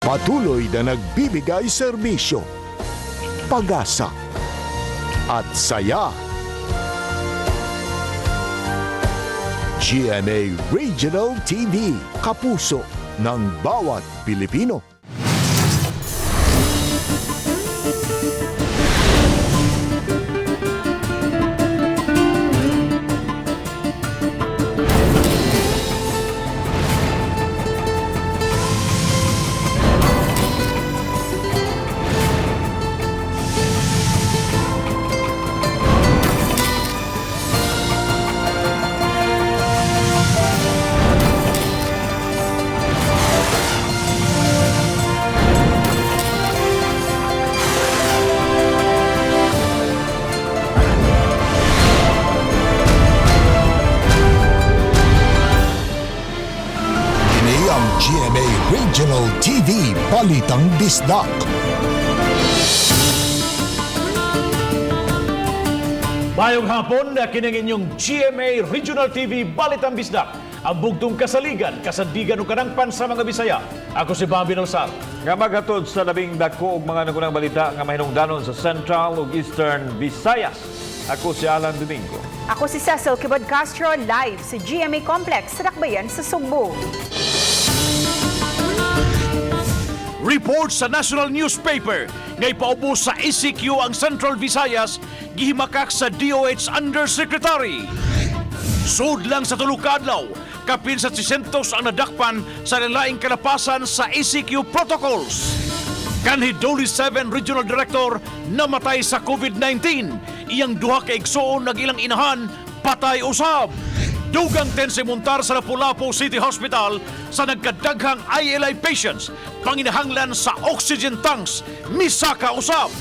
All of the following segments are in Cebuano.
Patuloy na nagbibigay serbisyo, pag-asa at saya. GMA Regional TV, kapuso ng bawat Pilipino. Kini ang GMA Regional TV Balitang Bisdak. Mayong hapon na kining inyong GMA Regional TV Balitang Bisdak. Ang bugtong kasaligan, kasandigan ug kanangpan sa mga Bisaya. Ako si Bobby Nalsar. Nga maghatod sa labing dako og mga nagunang balita nga mahinungdanon sa Central ug Eastern Visayas. Ako si Alan Domingo. Ako si Cecil Kibod Castro, live sa GMA Complex sa Dakbayan sa Sugbo. Report sa national newspaper nga ipaubos sa ECQ ang Central Visayas, gihimakak sa DOH Undersecretary. Sud lang sa tulo ka adlaw, kapin sa 600 ang nadakpan sa laing kalapasan sa ECQ protocols. Kanhi Doli 7 Regional Director namatay sa COVID-19. Iyang duha ka igsoon nag ilang inahan, patay usab. Dugang 10 simuntar sa Lapu-Lapu City Hospital sa nagkadaghang ILI patients, panginahanglan sa oxygen tanks, misaka usab.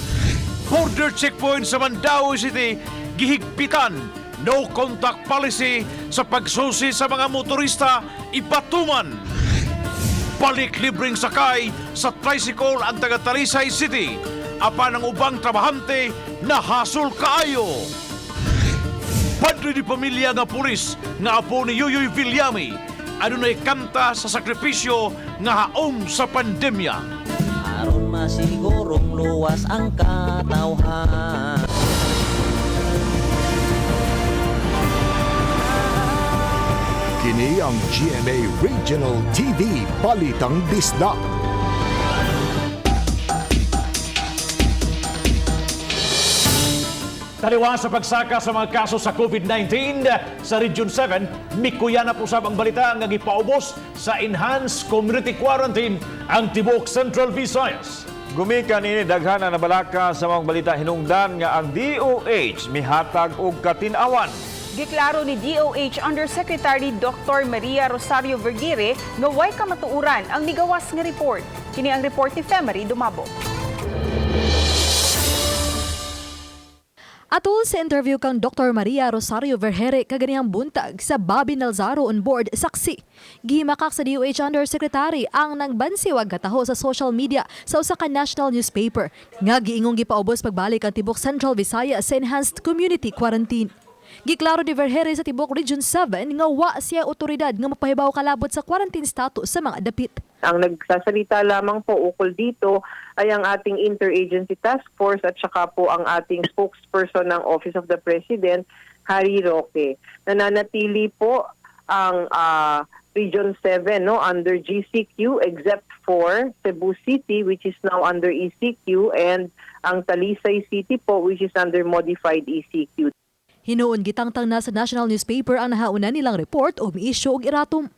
Border checkpoint sa Mandaue City gihigpitan, no contact policy sa pagsusi sa mga motorista ipatuman. Balik libreng sakay sa tricycle ang taga Talisay City. Apan ang ubang trabahante nahasol kaayo. Padre di pamilya nga pulis nga apo ni Yuyoy Villami adunay kanta sa sakripisyo nga haom sa pandemya. Aron masigurong luwas ang katawhan. Kini ang GMA Regional TV Balitang Bisdak. Taliwa sa pagsaka sa mga kaso sa COVID-19 sa Region 7, mikuya na usab ang balita nga gipaubos sa Enhanced Community Quarantine ang tibuok Central Visayas. Gumikan ini daghan na nabalaka sa mga balita hinungdan nga ang DOH mihatag og katin-awan. Giklaro ni DOH Undersecretary Dr. Maria Rosario Vergire nga way kamatuoran ang nigawas nga report. Kini ang report ni Femery Dumabo. Atul sa interview kang Dr. Maria Rosario Vergere kaganihang buntag sa Bobby Nalzaro on board saksi. Gihimakak sa DOH Undersecretary ang nangbansiwag kataho sa social media sa usa ka national newspaper nga giingong gipaubos pagbalik ang tibok Central Visayas sa enhanced community quarantine. Giklaro ni Vergere sa tibok Region 7 nga wa siya otoridad nga mapahibaw kalabot sa quarantine status sa mga dapit. Ang nagsasalita lamang po ukol dito ay ang ating Interagency Task Force at saka po ang ating spokesperson ng Office of the President, Harry Roque. Nananatili po ang Region 7, no, under GCQ except for Cebu City, which is now under ECQ, and ang Talisay City po, which is under modified ECQ. Hinuon gitangtang na sa national newspaper ang nahauna nilang report o miisyu og iratum.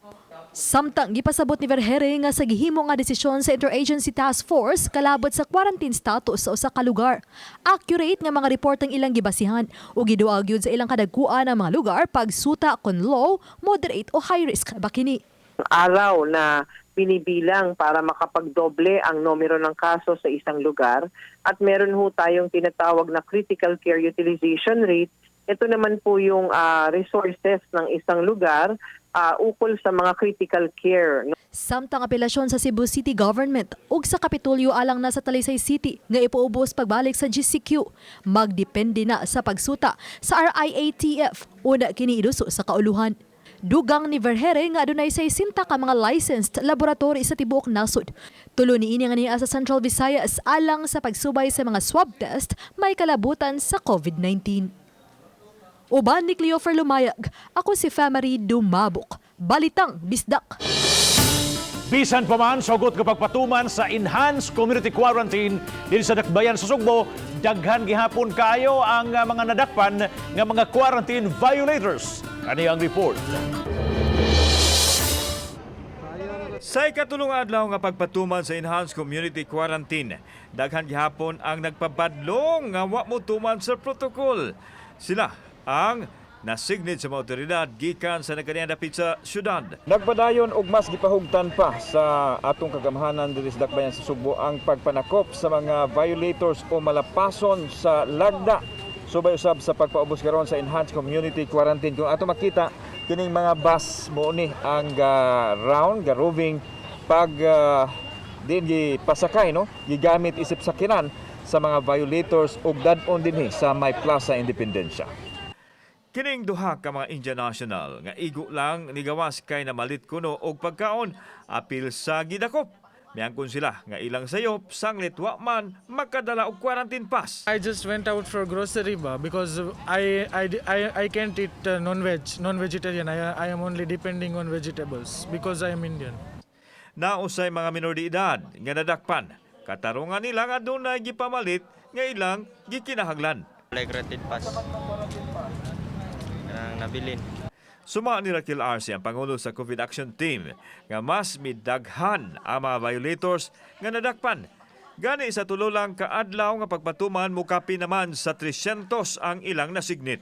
Samtang gipasabot ni Vergere nga sa gihimo nga desisyon sa Interagency Task Force kalabot sa quarantine status sa usa ka lugar. Accurate nga mga report ang ilang gibasihan ug giduag gyud sa ilang kadagkuan ang mga lugar pagsuta kon low, moderate o high risk ba kini. Araw na binibilang para makapagdoble ang numero ng kaso sa isang lugar, at meron ho tayong tinatawag na critical care utilization rate. Ito naman po yung resources ng isang lugar ukol sa mga critical care. Samtang apelasyon sa Cebu City Government ug sa Kapitolyo alang na sa Talisay City nga ipaubos pagbalik sa GCQ magdepende na sa pagsuta sa RIATF una kini iduso sa kauluhan. Dugang ni Vergeire nga adunay 60 ka mga licensed laboratory sa tibuok nasod. Tulo niini nga niya sa Central Visayas alang sa pagsubay sa mga swab test may kalabutan sa COVID-19. Uban ni Cleofer Lumayag, ako si Famary Dumabok. Balitang Bisdak. Bisan pa man sa hugot nga pagpatuman sa enhanced community quarantine dinhi sa Dakbayan sa Sugbo, daghan gihapon kaayo ang mga nadakpan nga mga quarantine violators. Kani ang report. Sa ikatulong adlaw nga pagpatuman sa Enhanced Community Quarantine, daghan gihapon ang nagpabadlong nga wa mo tuman sa protocol. Sila ang nasignit sa mga otoridad gikan sa nagkaniyang dapit sa syudad. Nagpadayon og mas gipahugtan pa sa atong kagamhanan diri sa Dakbayan sa Sugbo ang pagpanakop sa mga violators o malapason sa lagda. Subay usab sa pagpaubos karon sa Enhanced Community Quarantine. Kung ato makita kining mga bus mo ni ang round ga roving pag din gipasakay, no, gigamit isip sakinan sa mga violators ug dad-on dinhi sa may Plaza Independencia. Kining duha ka mga Indian national nga igo lang nigawas kay namalit kuno og pagkaon apil sa gidakop. Miangkon sila nga ilang sayop sanglit wa man makadala og quarantine pass. I just went out for grocery ba because I can't eat non-veg, non-vegetarian. I am only depending on vegetables because I am Indian. Nausay mga minor de edad nga nadakpan. Katarungan nila nga dunay gipamalit nga ilang gikinahanglan. Like rented pass. Ang nabilin. Suma ni Raquel Arce, ang Pangulo sa COVID Action Team, nga mas midaghan ang mga violators nga nadakpan. Gani sa tulo lang kaadlaw nga pagpatuman, mukapi naman sa 300 ang ilang nasignit.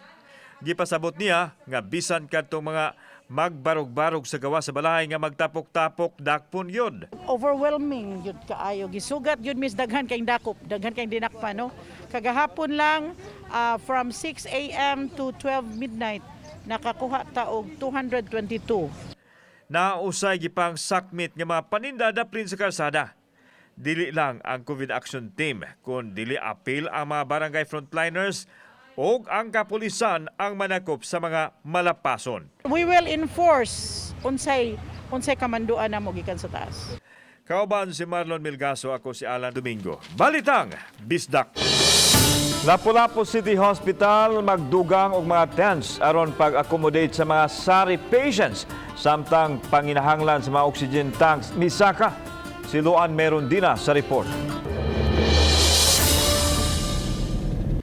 Gipasabot niya nga bisan kadtong mga magbarog-barog sa gawa sa balay nga magtapok-tapok, dakpon yun. Overwhelming yun kaayo. Gisugat yun mis daghan kay dakop, daghan kay dinakpa, no. Kagahapon lang, from 6 a.m. to 12 midnight, nakakuha ta og 222. Nausay gipang sakmit nga mga paninda daplin sa kalsada. Dili lang ang COVID Action Team, kun dili apil ang mga barangay frontliners o ang kapulisan ang manakop sa mga malapason. We will enforce unsay unsay kamanduan namo gikan sa taas. Kauban si Marlon Milgaso, ako si Alan Domingo. Balitang Bisdak. Lapu-Lapu City Hospital magdugang og mga tents aron pag-accommodate sa mga SARI patients samtang panginahanglan sa mga oxygen tanks misaka. Si Luan Merondina sa report.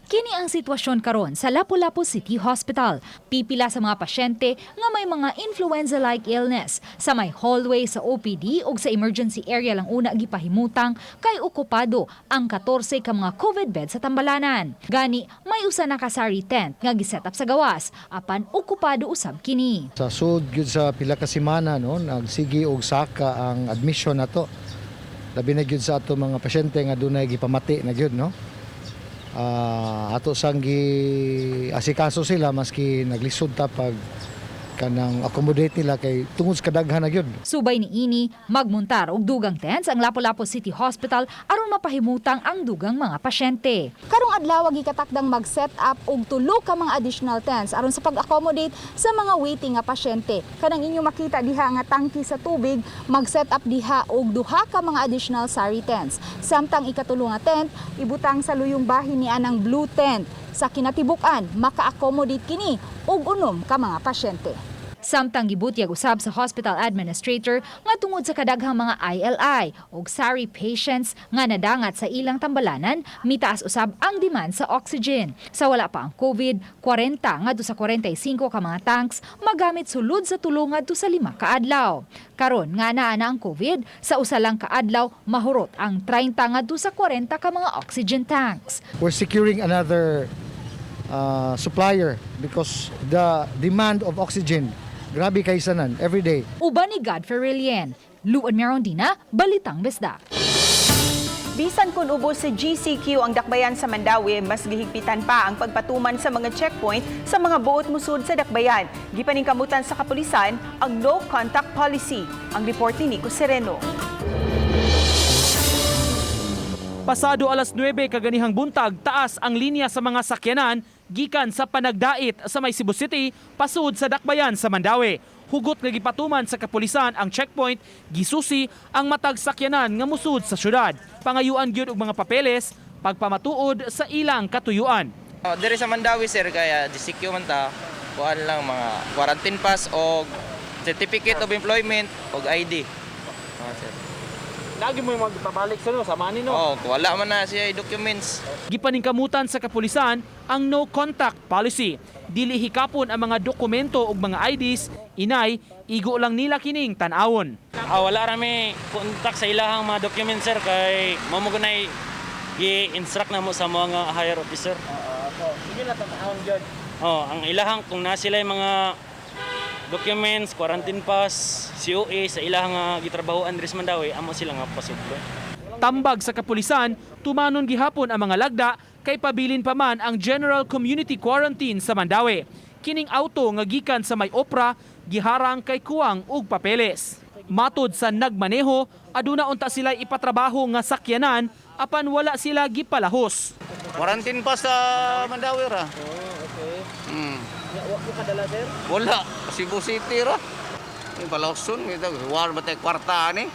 Kini ang sitwasyon karon sa Lapu-Lapu City Hospital. Pipila sa mga pasyente nga may mga influenza-like illness. Sa may hallway sa OPD ug sa emergency area lang una gipahimutang kay okupado ang 14 ka mga COVID bed sa tambalanan. Gani may usa na ka SARI tent nga giset up sa gawas apan okupado usab kini. Sa sud gyud sa pila ka semana, no, nagsigi og saka ang admission nato. Labi na gyud sa ato mga pasyente nga dunay gipamati na gyud, no. Ato sang gi asikaso sila maski naglisod ta pag kanang accommodate nila kay tungod sa kadaghan na gyud. Subay ni ini, magmuntar og dugang tents ang Lapu-Lapu City Hospital aron mapahimutang ang dugang mga pasyente. Karong adlaw gikatakdang mag-set up og tulo ka mga additional tents aron sa pag-accommodate sa mga waiting nga pasyente. Kanang inyo makita diha nga tangki sa tubig, mag-set up diha og duha ka mga additional SARI tents. Samtang ikatulo nga tent ibutang sa luyong bahin ni anang blue tent. Sa kinatibuk-an, maka-accommodate kini og 6 ka mga pasyente. Samtang gibutyag usab sa hospital administrator nga tungod sa kadaghang mga ILI ug SARI patients nga nadangat sa ilang tambalanan, mitaas usab ang demand sa oxygen. Sa wala pa ang COVID, 40 ngadto sa 45 ka mga tanks magamit sulod sa 3 ngadto sa 5 ka adlaw. Karon nga naa na ang COVID, sa usa lang ka adlaw mahurot ang 30 ngadto sa 40 ka mga oxygen tanks. We're securing another supplier because the demand of oxygen, grabe kay sanan every day. Uban ni Godfrey Relien, Luan Merondina, Balitang Bisdak. Bisan kung ubos sa GCQ ang dakbayan sa Mandaue, mas gihigpitan pa ang pagpatuman sa mga checkpoint sa mga buot musud sa dakbayan. Gipaningkamutan sa kapulisan ang no contact policy. Ang report ni Nico Sereno. Pasado alas 9 kaganihang buntag, taas ang linya sa mga sakyanan gikan sa Panagdait sa may Cebu City pasud sa Dakbayan sa Mandaue. Hugot nga gipatuman sa kapulisan ang checkpoint, gisusi ang matag sakyanan nga musud sa syudad. Pangayuan gyud og mga papeles pagpamatuod sa ilang katuyuan. Oh, diri sa Mandaue, sir, kaya GCQ man ta, kuan lang mga quarantine pass o certificate of employment o ID. Oh, sir. Lagi mo magpabalik sa no, sa money. Oh, wala man na siya documents. Gipaningkamutan sa kapulisan ang no contact policy. Dili hikapon ang mga dokumento ug mga IDs, inay igo lang nila kining tan-awon. Ah, wala rami contact sa ilahang mga documents, sir, kay mao mo gunay gi-instruct na mo sa mga higher officer. Sige na tan-awon gyud. Oh, ang ilahang kung na sila yung mga documents, quarantine pass, COA sa ilahang gitrabahoan diri sa Mandaue, amo sila nga pasudlo. Tambag sa kapulisan, tumanon gihapon ang mga lagda kay pabilin pa man ang General Community Quarantine sa Mandaue. Kining auto nga gikan sa may opra, giharang kay kuwang og papeles. Matod sa nagmaneho, aduna unta sila ipatrabaho nga sakyanan apan wala sila gipalahos. Quarantine pa sa Mandaue ra. Oh, okay. Mm. Wa ko kadala, sir. Wala, Cebu City ra. Yung palauson, ito, war ba tayo kwarta ni?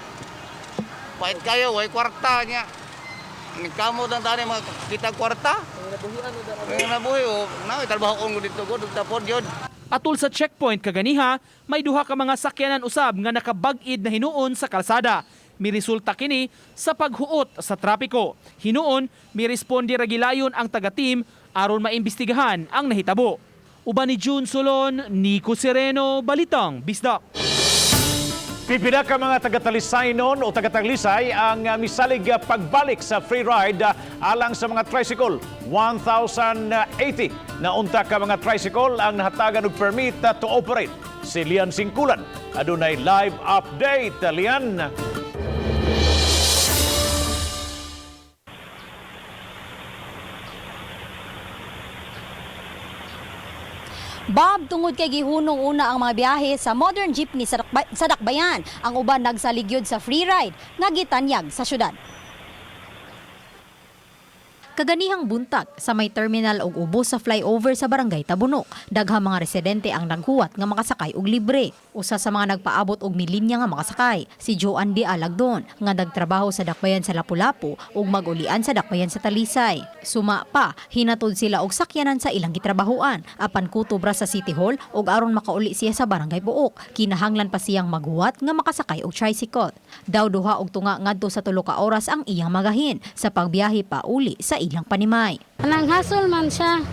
Pait kayo, way kwarta niya. Kamot ang tani mga kita kwarta. Ay, nabuhi oh. Na, trabaho ko dito ko, dito po yun. Atul sa checkpoint kaganiha, may duha ka mga sakyanan usab nga nakabag-id na hinuon sa kalsada. Miresulta kini sa paghuot sa trapiko. Hinuon, miresponde ra gilayon ang taga-team aron maimbestigahan ang nahitabo. Uban ni June Solon, Nico Sereno, Balitang Bisdak. Pipila ka mga taga-Talisay noon o taga-Talisay ang misalig pagbalik sa free ride alang sa mga tricycle. 1,080 na unta ka mga tricycle ang nahatagan og permit to operate. Si Lian Singkulan adunay live update. Lian. Bob, tungod kay gihunong una ang mga biyahe sa modern jeepney sa Dakbayan, ang uban nagsaligyod sa free ride nga gitanyag sa syudad. Kaganihang buntag sa may terminal og ubos sa flyover sa Barangay Tabunok, daghang mga residente ang naghuwat nga makasakay og libre. Usa sa mga nagpaabot og milinya nga makasakay, si Joan D. Alagdon nga nagtrabaho sa Dakbayan sa Lapu-Lapu ug magulian sa Dakbayan sa Talisay. Suma pa, hinatod sila og sakyanan sa ilang gitrabahoan apan kutob ra sa City Hall ug aron makauli siya sa Barangay Buok. Kinahanglan pa siyang maghuwat nga makasakay og tricycle. Daw duha og tunga ngadto sa tulo ka oras ang iyang magahin sa pagbiyahe pa uli sa ilang panimay. Nang hasol man siya.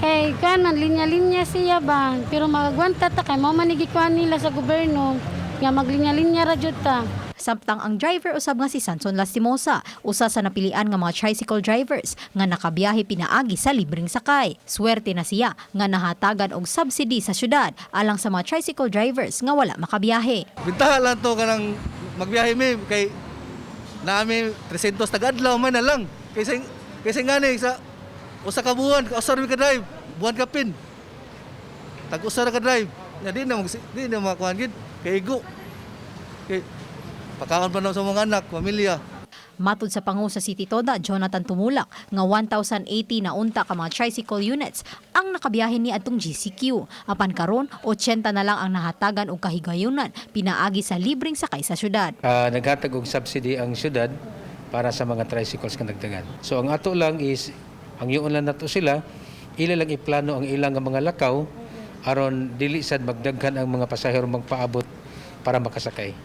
Kay kuan man linya-linya siya ba, pero magagwanta ta kay mao man ni gikuan nila sa gobyerno nga maglinya-linya ra jud ta. Samtang ang driver usab nga si Sanson Lastimosa, usa sa napilian nga mga tricycle drivers nga nakabiyahe pinaagi sa libreng sakay. Swerte na siya nga nahatagan og subsidy sa syudad alang sa mga tricycle drivers nga wala makabiyahe. Bintaha lang to kanang magbiyahe mi kay naami 300 tag-adlaw man na lang. Kaysa kaysa ngani sa usa ka buwan, usa ra mi ka drive, buwan ka pin. Tag usa ra ka drive. Nya di na makuan gid kay igo. Kay pakaon pa na sa mga anak, pamilya. Matod sa pangu sa City Toda, Jonathan Tumulak, nga 1,080 na unta ka mga tricycle units ang nakabiyahe ni atong GCQ. Apan karon, 80 na lang ang nahatagan og kahigayunan pinaagi sa libreng sakay sa syudad. Naghatag og subsidy ang syudad para sa mga tricycles nga nagdagan. So ang ato lang is ang yun lang nato sila, ila lang iplano ang ilang nga mga lakaw aron dili sad magdaghan ang mga pasahero magpaabot para makasakay.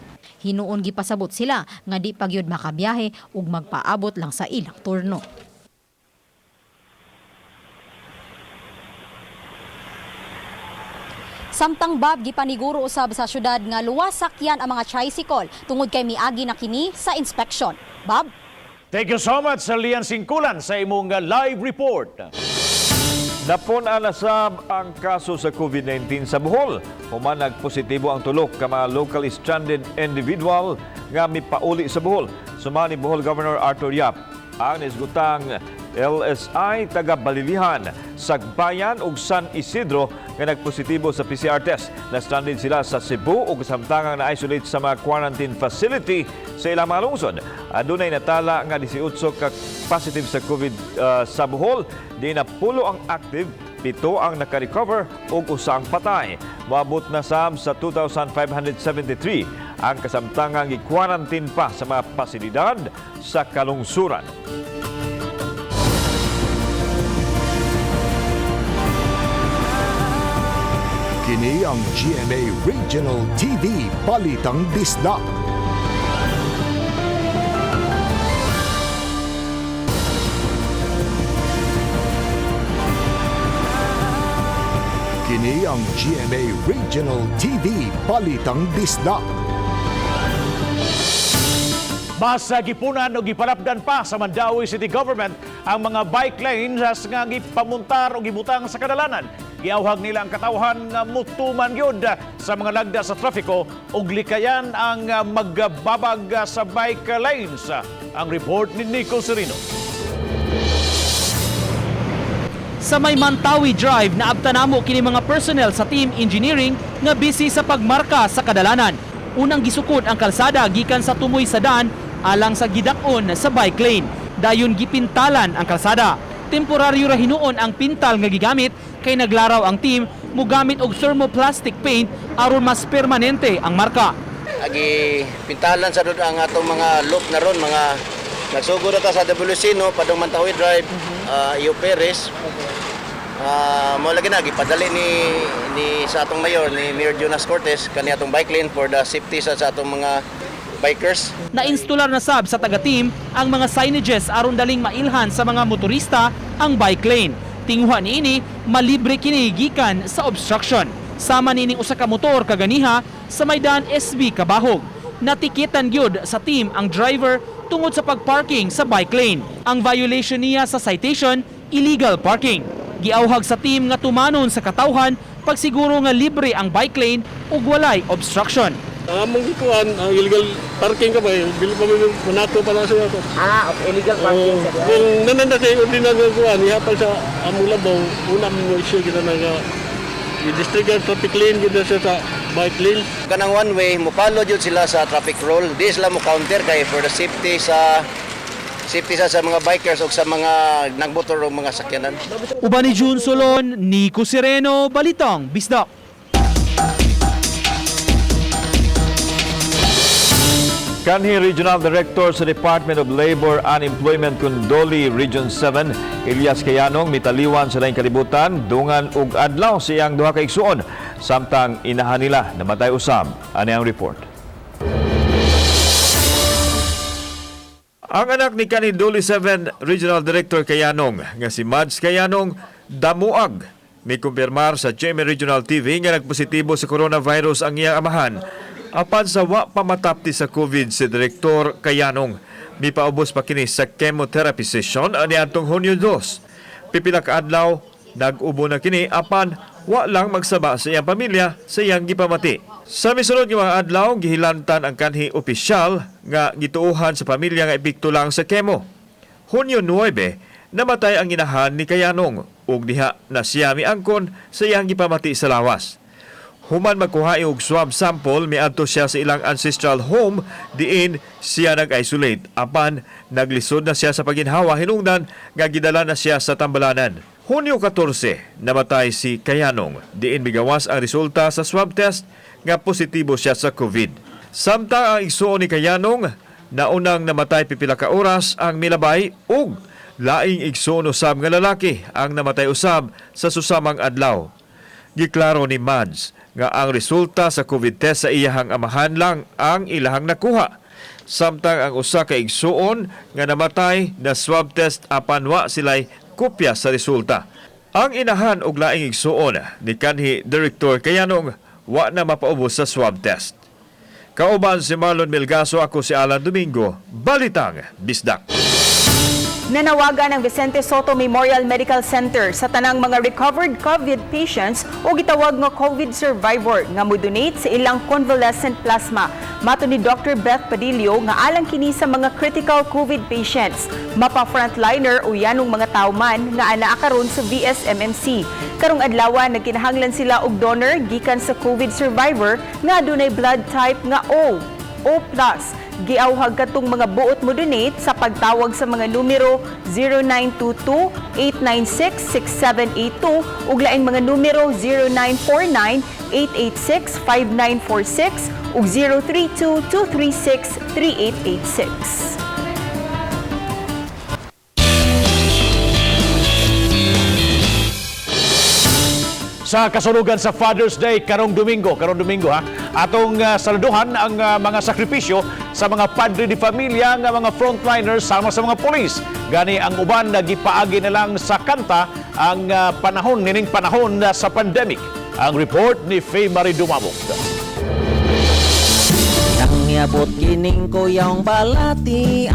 Hinuon gipasabot sila nga di pagyud makabiyahe ug magpaabot lang sa ilang turno. Samtang Bob, gipaniguro usab sa syudad nga luwas sakyan ang mga tricycle tungod kay miagi na kini sa inspection. Bob? Thank you so much sa Lian Singkulan sa imong live report. Napun-an na sab ang kaso sa COVID-19 sa Bohol. Human nagpositibo ang tulok ka mga locally stranded individual nga mipauli sa Bohol. Suma ni Bohol Governor Arthur Yap ang nisgutang LSI taga Balilihan, Sagbayan ug San Isidro nga nagpositibo sa PCR test. Na-stranded sila sa Cebu ug samtangang na-isolate sa mga quarantine facility sa ilang mga lungsod. Adunay natala nga 18 ka positive sa COVID sa Bohol, di na pulo ang active. 7 ang nakarecover ug 1 ang patay. Moabot na sab sa 2,573 ang kasamtangang gi-quarantine pa sa mga pasilidad sa kalungsuran. Kini ang GMA Regional TV Balitang Bisdak. Kini ang GMA Regional TV Balitang Bisdak. Basa gipunan o gipalapdan pa sa Mandaue City Government ang mga bike lanes nga gipamuntar o gibutang sa kadalanan. Giawhag nila ang katawhan nga mutuman gyud sa mga lagda sa trafiko ug likayan ang magbabag sa bike lanes. Ang report ni Nico Serino. Sa may Mantawi Drive, naabta namo kini mga personnel sa team engineering nga busy sa pagmarka sa kadalanan. Unang gisukod ang kalsada gikan sa Tumoy sa daan alang sa gidak-on sa bike lane. Dayon gipintalan ang kalsada. Temporaryo ra hinuon ang pintal nga gigamit kay naglaraw ang team mogamit og thermoplastic paint aron mas permanente ang marka. Agi pintalan sa dud ang atong mga loop na ron, mga nagsugod na ta sa WC, no, padung Mantawi Drive, Iyo Perez. Mo lagi na gipadali ni sa atong mayor ni Mayor Jonas Cortez kani atong bike lane for the safety sa atong mga bikers. Nainstular na sab sa taga-team ang mga signages aron daling mailhan sa mga motorista ang bike lane. Tinguha niini, malibre kini gikan sa obstruction. Sama niining usa ka motor kaganiha sa Maydan SB Kabahog. Natikitan gyud sa team ang driver tungod sa pagparking sa bike lane. Ang violation niya sa citation, illegal parking. Giawhag sa team nga tumanon sa katawhan pagsiguro nga libre ang bike lane ug walay obstruction. Ang among gikuan, ang illegal parking ka ba, eh, bili pa mo manato pa lang siya. Ah, okay. Illegal parking sa Kung nananda kay ordinaryo kuan, ihapal sa among labaw, una mo issue kita na nga i-district ang traffic lane kita siya sa bike lane. Kanang one way mo follow jud sila sa traffic rule. Di sila mo counter kay for the safety sa mga bikers o sa mga nagmotor o mga sakyanan. Uban ni June Solon, Nico Sereno, Balitang Bisdak. Kanhi Regional Director sa Department of Labor and Employment Kundoli Region 7, Elias Kayanong, mitaliwan sa laing kalibutan, dungan ug adlaw sa iyang duha ka igsuon, samtang inahan nila namatay usab. Ani ang report. Ang anak ni kanhi Duli 7 Regional Director Kayanong nga si Mads Kayanong damuag mikumpirmar sa GMA Regional TV nga nagpositibo sa coronavirus ang iyang amahan. Apan sa wa pamatapti sa COVID si Direktor Kayanong, mipaubos pa kini sa chemotherapy session ani atong Hunyo 2. Pipila ka adlaw nag-ubo na kini apan wa lang magsaba sa iyang pamilya sa iyang gipamati. Sa misunod nga mga adlaw gihilantan ang kanhi opisyal nga gituohan sa pamilya nga epekto lang sa chemo. Hunyo 9, namatay ang inahan ni Kayanong ug diha na siya miangkon sa iyang gipamati sa lawas. Human magkuha og swab sample, miadto siya sa ilang ancestral home diin siya nag-isolate. Apan naglisod na siya sa paginhawa hinungdan nga gidala na siya sa tambalanan. Hunyo 14, namatay si Kayanong. Diin migawas ang resulta sa swab test nga positibo siya sa COVID. Samtang ang igsuon ni Kayanong, naunang namatay pipila ka oras ang milabay ug laing igsuon usab nga lalaki ang namatay usab sa susamang adlaw. Giklaro ni Mads nga ang resulta sa COVID test sa iyahang amahan lang ang ilahang nakuha. Samtang ang usa ka igsuon nga namatay na swab test apan wa sila'y kopya sa resulta. Ang inahan og laing igsuon ni kanhi Director Kayanong wa na mapaubos sa swab test. Kauban si Marlon Melgaso, ako si Alan Domingo, Balitang Bisdak. Nanawagan ang Vicente Sotto Memorial Medical Center sa tanang mga recovered COVID patients o gitawag nga COVID survivor nga mo-donate sa ilang convalescent plasma. Mato ni Dr. Beth Padillo nga alang kini sa mga critical COVID patients, mapa-frontliner o yanong mga tao man nga anaa karon sa VSMMC. Karong adlaw nagkinahanglan sila og donor gikan sa COVID survivor nga adunay blood type nga O, O+. Giawhag katong mga buot mo donate sa pagtawag sa mga numero 0922-896-6782 ug laing mga numero 0949-886-5946 ug 032-236-3886. Sa kasunugan sa Father's Day karong Domingo ha, atong saluduhan ang mga sakripisyo sa mga padre de pamilya nga mga frontliners sama sa mga pulis. Gani ang uban nagipaagi na lang sa kanta ang panahon nining panahon sa pandemic. Ang report ni Faye Marie Dumabok. Nangyabot kining kuyang balatian,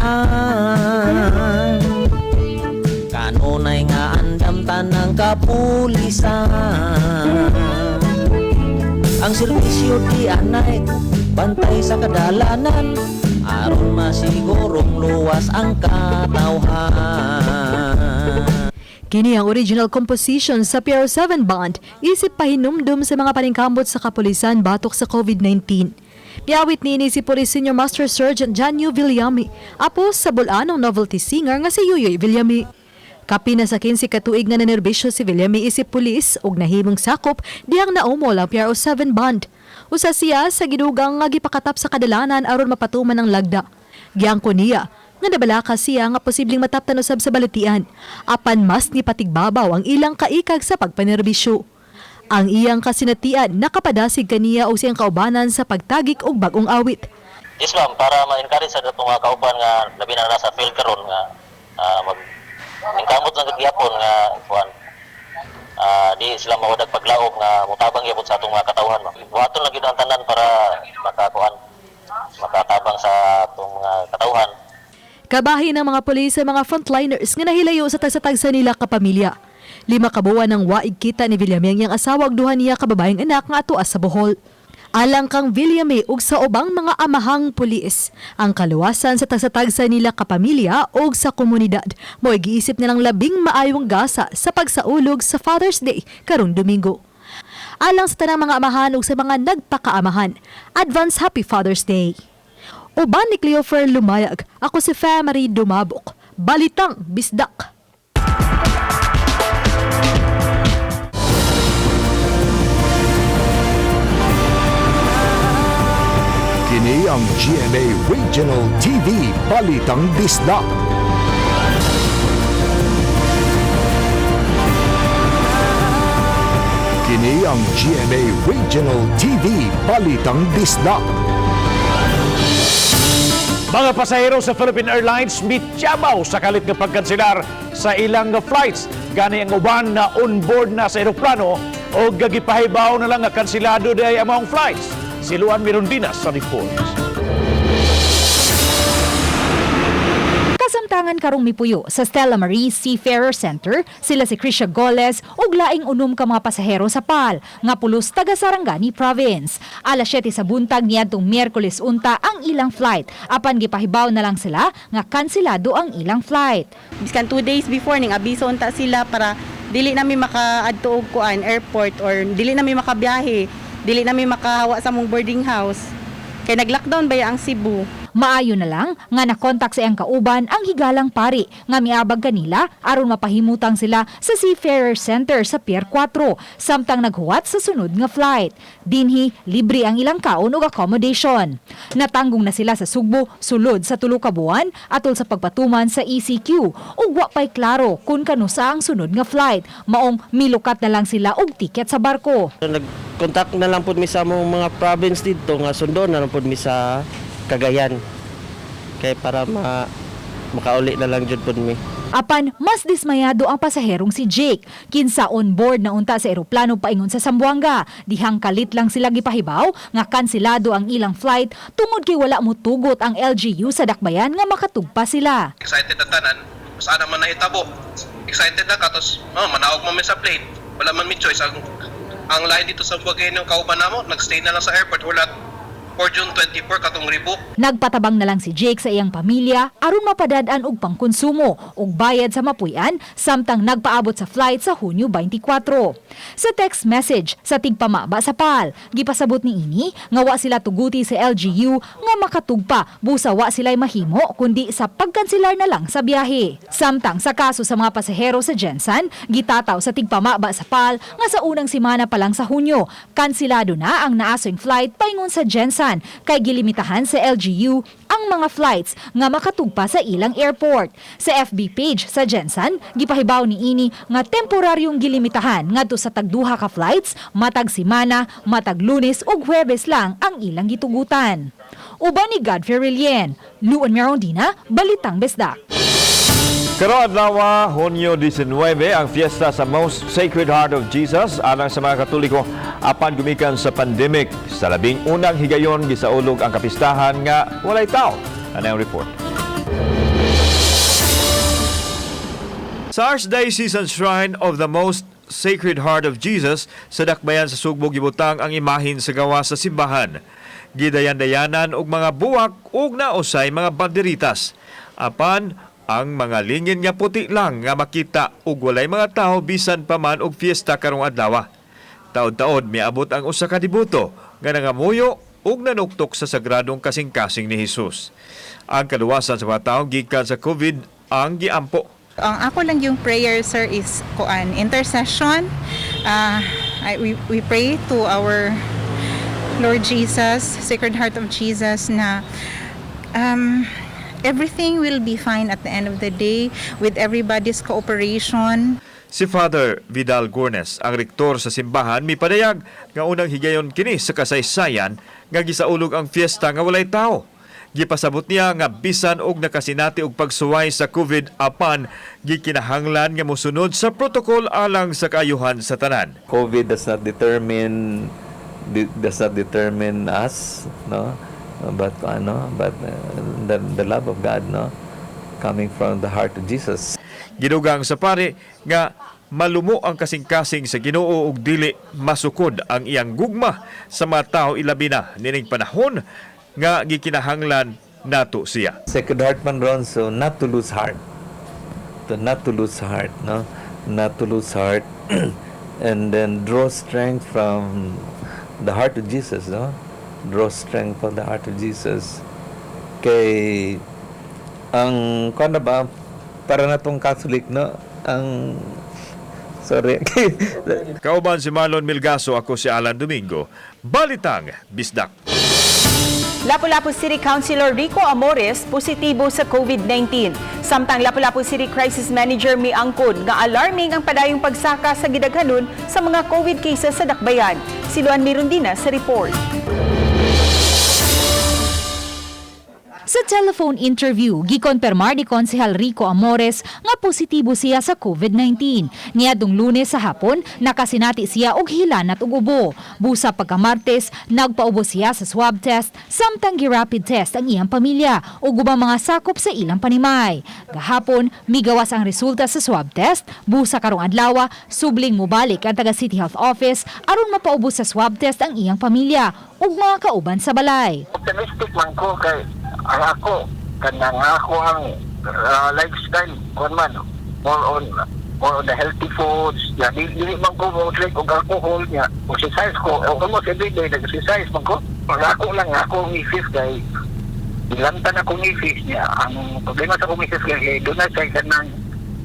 kanunay nga andam tanang kapulisan. Ang serbisyo di anay bantay sa kadalanan, aron masigurong luwas ang katawhan. Kini ang original composition sa PRO7 Band, isip pahinumdum sa mga paningkamot sa kapulisan batok sa COVID-19. Miawit niini si Police Senior Master Sergeant Janyo Villame, apo sa bulanong novelty singer nga si Yuyoy Villame. Kapin na sa 15 katuig nga nanerbisyo si Villame isip pulis ug nahimong sakop dihang naumol ang PRO7 Band. Usa siya sa gidugang nga gipakatap sa kadalanan aron mapatuman ang lagda. Giangko niya nga nabalaka siya nga posibleng mataptan usab sa balatian, apan mas ni patigbabaw ang ilang kaikag sa pagpanerbisyo. Ang iyang kasinatian nakapadasig kaniya og siyang kaubanan sa pagtagik og bag-ong awit. Yes ma'am, para ma-encourage sa atong mga kauban nga labi na nasa field karon nga mag ningkamot lang gyapon nga kuan, di sila mawadag paglaom nga mutabang gyapon sa atong mga katawhan, ma'am. Buhaton lang gyud ang tanan para makakuan, makatabang sa atong mga katawhan. Kabahin ng mga pulis sa mga frontliners nga nahilayo sa tagsa-tagsa nila kapamilya. 5 ka buwan ang waig kita ni Villame ang iyang asawa ug duha niya ka babaeng anak nga atoa sa Bohol. Alang kang Villame ug sa ubang mga amahang pulis, ang kaluwasan sa tagsa-tagsa nila kapamilya ug sa komunidad mo'y giisip nilang labing maayong gasa sa pagsaulog sa Father's Day karong Domingo. Alang sa tanang mga amahan ug sa mga nagpakaamahan, advance Happy Father's Day. Uban ni Cleofer Lumayag, ako si Marie Dumabok. Balitang Bisdak. Kini ang GMA Regional TV Balitang Bisdak. Kini ang GMA Regional TV Balitang Bisdak. Mga pasahero sa Philippine Airlines mityabaw sa kalit nga pagkanselar sa ilang flights. Gani ang uban na on board na sa eroplano o gagipahibaw na lang nga kanselado diay ang maong flights. Si Luan Mirondina sa report. Kasamtangan karong mipuyo sa Stella Marie Seafarer Center, sila si Krisha Goles ug laing 6 ka mga pasahero sa PAL nga pulos taga Sarangani Province. Alas 7 sa buntag niadtong Miyerkules unta ang ilang flight. Apan gipahibaw na lang sila nga kanselado ang ilang flight. Biskan 2 days before ning abiso unta sila para dili nami makaadto og kuan airport or dili nami makabiyahe, dili nami makahawa sa mong boarding house. Kay nag-lockdown ba ang Cebu? Maayo na lang nga nakontak sa iyang kauban ang higalang pari nga miabag kanila aron mapahimutang sila sa Seafarer Center sa Pier 4 samtang naghuwat sa sunod nga flight. Dinhi libre ang ilang kaon ug accommodation. Natanggong na sila sa Sugbo sulod sa 3 ka buwan atol sa pagpatuman sa ECQ ug wa pay klaro kung kanusa ang sunod nga flight. Maong milukat na lang sila og tiket sa barko. Nag-contact na lang pud mi sa among mga province didto nga sundon na lang pud mi sa Cagayan kay para makauli na lang jud pud mi. Apan mas dismayado ang pasaherong si Jake, kinsa on board na unta sa eroplano paingon sa Zamboanga. Dihang kalit lang sila gipahibaw nga kanselado ang ilang flight tungod kay wala motugot ang LGU sa Dakbayan nga makatugpa sila. Excited na tanan, sana man nahitabo. Excited na ka tos, oh, manaog man mi sa plane. Wala man mi choice. Ang lain dito sa Buwagay ng kauban namo, nagstay na lang sa airport, wala For June 24 katong rebook. Nagpatabang na lang si Jake sa iyang pamilya aron mapadad-an og pangkonsumo ug bayad sa mapuy-an samtang nagpaabot sa flight sa Hunyo 24. Sa text message sa tigpamaba sa PAL, gipasabot ni ini nga wa sila tuguti sa LGU nga makatugpa busa wa sila'y mahimo kundi sa pagkanselar na lang sa biyahe. Samtang sa kaso sa mga pasahero sa GenSan, gitataw sa tigpamaba sa PAL nga sa unang semana pa lang sa Hunyo, kansilado na ang naasoing flight paingon sa GenSan kay gilimitahan sa LGU ang mga flights nga makatugpa sa ilang airport. Sa FB page sa GenSan, gipahibaw ni ini nga temporaryong gilimitahan ngadto sa tagduha ka flights matag semana, matag Lunes ug Huwebes lang ang ilang gitugutan. Uban ni Godfrey Relien, Luan Merondina, Balitang Bisdak. Karong adlaw, Hunyo 19, ang fiesta sa Most Sacred Heart of Jesus alang sa mga Katoliko apan gumikan sa pandemic. Sa 11 higayon gisaulog ang kapistahan nga walay tao. Ano ang report? Sa Archdiocesan Shrine of the Most Sacred Heart of Jesus sa Dakbayan sa Sugbo, gibutang ang imahin sa gawas sa simbahan. Gidayan-dayanan og mga buwak ug nausay mga banderitas. Apan ang mga lingin nga puti lang nga makita ug walay mga tao bisan pa man og fiesta karong adlaw. Taod-taod miabot ang usa ka deboto nga nangamuyo ug nanuktok sa sagradong kasing-kasing ni Jesus. Ang kaluwasan sa mga tao gikan sa COVID ang giampo. Ang ako lang yung prayer, sir, is kuan intercession. We pray to our Lord Jesus, Sacred Heart of Jesus, na everything will be fine at the end of the day with everybody's cooperation. Si Father Vidal Gurnes, ang rektor sa simbahan, mipadayag nga unang higayon kini sa kasaysayan nga gisaulog ang fiesta nga walay tao. Gipasabot niya nga bisan og nakasinati og pagsuway sa COVID apan gikinahanglan nga mosunod sa protocol alang sa kaayuhan sa tanan. COVID does not determine us, no? But ano, but the love of God, no? Coming from the heart of Jesus. Gidugang sa pare nga malumo ang kasing-kasing sa Ginoo ug dili masukod ang iyang gugma sa mga tao, ilabi na nining panahon nga gikinahanglan nato siya. Sacred Heart man ron, so not to lose heart. To not to lose heart, no? Not to lose heart and then draw strength from the heart of Jesus, no? Draw strength from the heart of Jesus. Kay ang kuan na ba, para na tong Catholic, no? Ang sorry. Kauban si Marlon Milgaso, ako si Alan Domingo. Balitang Bisdak. Lapu-Lapu City Councilor Rico Amores positibo sa COVID-19. Samtang Lapu-Lapu City Crisis Manager miangkon nga alarming ang padayong pagsaka sa gidaghanon sa mga COVID cases sa Dakbayan. Si Luan Mirundina sa report. Sa telephone interview, gikonpermar ni Konsehal Rico Amores nga positibo siya sa COVID-19. Niadtong Lunes sa hapon, nakasinati siya og hilanat ug ubo. Busa pagka-Martes, nagpaubos siya sa swab test samtang gi-rapid test ang iyang pamilya ug ubang mga sakop sa ilang panimay. Gahapon, migawas ang resulta sa swab test. Busa karong adlaw, subling mobalik ang taga City Health Office aron mapaubos sa swab test ang iyang pamilya ug mga kauban sa balay. Optimistic man ko kay ang ako kanang ako ang lifestyle kon man more on the healthy foods ya, di dili man ko mo drink og alcohol niya, exercise ko almost every day, nag-exercise man ko. Ang ako lang, ako misis kay ilantan ako misis niya. Ang problema sa akong misis kay doon na siya kanang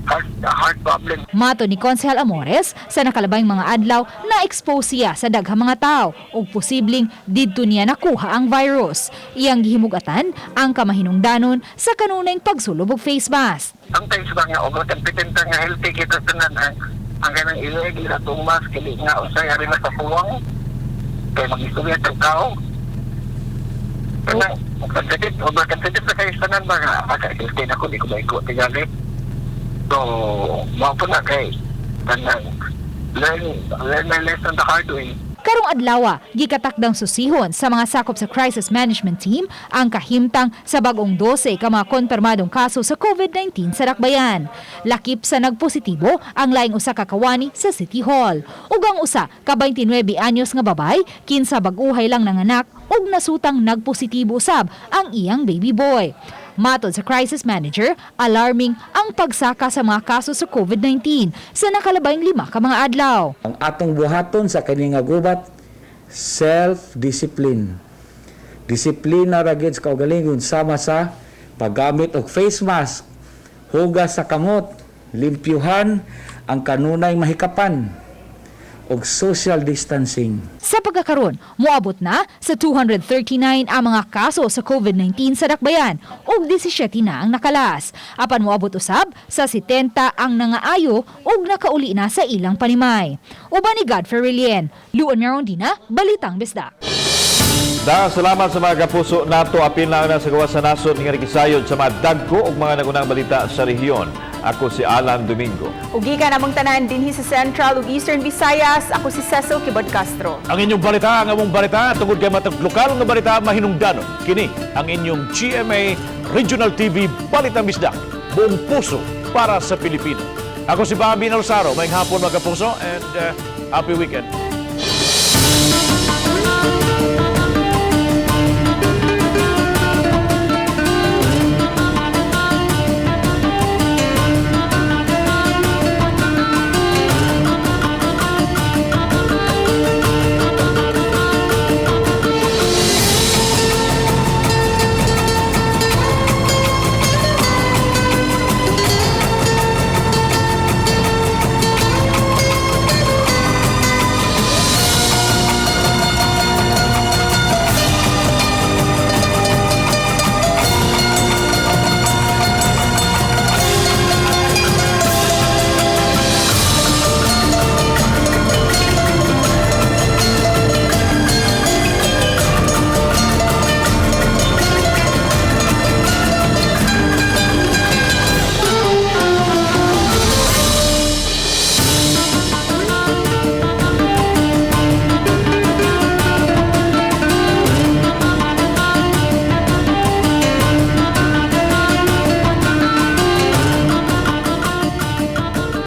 heart problem. Mato ni Konsehal Amores, sa nakalabayng mga adlaw, na-expose siya sa daghang mga tao ug posibleng didto niya nakuha ang virus. Iyang gihimugatan ang kamahinungdanon sa kanunayng pagsulob og face mask. Sometimes ba nga overconfident nga healthy kita tanan, ang kanang ileg sa atong mask kili nga unsay ari na sa puwang kay mag-istorya tag tao kanang confident, overconfident na kayo tanan ba nga aka healthy na ko, di ko maigo tingali. So mao po na kay kanang learn my lesson the hard way. Karong adlawa, gikatakdang susihon sa mga sakop sa crisis management team ang kahimtang sa bag-ong 12 ka mga konfirmadong kaso sa COVID-19 sa Dakbayan. Lakip sa nagpositibo ang laing usa ka kawani sa City Hall. Ug ang usa ka 29 anyos nga babay, kinsa bag-uhay lang nanganak ug nasutang nagpositibo usab ang iyang baby boy. Matod sa crisis manager, alarming ang pagsaka sa mga kaso sa COVID-19 sa nakalabayng 5 ka mga adlaw. Ang atong buhaton sa kini nga gubat, self-discipline. Disiplina ra gyud sa kaugalingon, sama sa paggamit og face mask, hugas sa kamot, limpyuhan ang kanunay mahikapan og social distancing. Sa pagkakaron, moabot na sa 239 ang mga kaso sa COVID-19 sa Dakbayan ug 17 na ang nakalas. Apan moabot usab sa 70 ang nangaayo ug nakauli na sa ilang panimay. Uban ni Godfrey Relien, Luan Merondina, Balitang Bisdak. Daghang salamat sa mga kapuso nato. Apil na sa gawas sa nasod nga nakisayod sa mga dagko ug mga nagunang balita sa rehiyon. Ako si Alan Domingo. Ug gikan among tanan dinhi sa Central ug Eastern Visayas, ako si Cecil Kibod Castro. Ang inyong balita, ang among balita, tungod kay matag lokal nga balita mahinungdanon. Kini ang inyong GMA Regional TV Balitang Bisdak. Buong puso para sa Pilipino. Ako si Bobby Nalsaro. Maayong hapon, mga kapuso, and happy weekend.